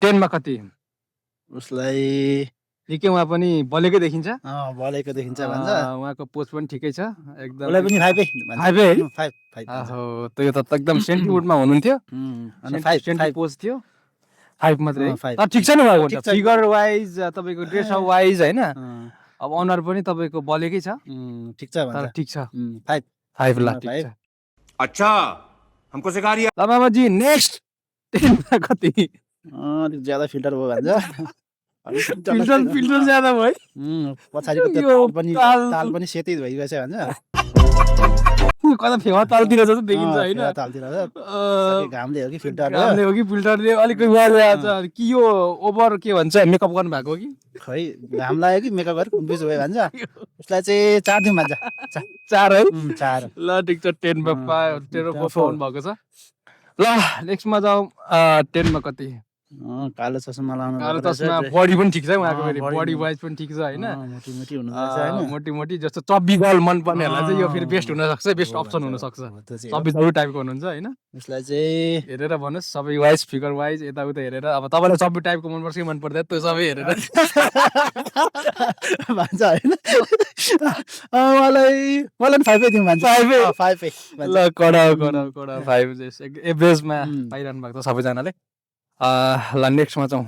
10 मा कति? उसलाई ठिकै उहाँ पनि बलेकै देखिन्छ। बलेको देखिन्छ भन्छ। उहाँको पोज पनि ठिकै छ एकदम। उसलाई पनि 5 5 है? 5 आहो त्यो त एकदम सेन्टी मुडमा हुनुहुन्थ्यो। अनि 5 सेन्टी पोज थियो। 5 मात्रै। तर ठिक छ नि उहाँको फिगर वाइज तपाईको ड्रेस अप वाइज हैन। अब अनुहार पनि तपाईको बलेकै छ। ठिक छ भन्छ। तर ठिक छ। 5 ला ठिक छ। अच्छा हमको सिखा रिया। ल मामाजी नेक्स्ट 10 मा कति? अलिक ज्यादा फिल्टर भयो भन्छ। फिल्टर ज्यादा भयो। पछाडिको ताल पनि सेतै भइगएछ भन्छ। कता फेवा तालतिर जस्तो देखिन्छ हैन। तालतिर घामले हो कि फिल्टरले अलिक कि यो ओभर के भन्छ मेकअप गर्नु भएको हो कि खै घाम लाग्यो कि मेकअप गरेर कन्फ्युज भयो भन्छ। उसलाई चाहिँ 4 दिउँ भन्छ। 4 है? 4 ल ठिक छ 10 मा 10 पाउनु भएको छ। ल नेक्स्टमा जाउँ 10 मा कति? कालो चस्मा लाउनु कालो चस्मा बडी पनि ठिक छ उहाँको फेरि बडी वाइज पनि ठिक छ हैन। मोटी हुनुहुन्छ हैन। मोटी जस्तो चब्बी गर्ल मन पर्नेहरुलाई चाहिँ यो फेरि बेस्ट हुन सक्छ, बेस्ट अप्सन हुन सक्छ। चब्बी टाइपको हुनुहुन्छ हैन। उसलाई चाहिँ हेरेर भन्नुस् सबै वाइज फिगर वाइज यताउता हेरेर अब तपाईलाई चब्बी टाइपको मन पर्छ कि मन पर्दैन त्यो सबै हेरेर भन्छ हैन। मलाई 5 दिउँ भन्छ। 5 ल कडा 5 एभरेजमा पाइरहनु भएको छ सबैजनाले। ल नेक्स्टमा जाउँ।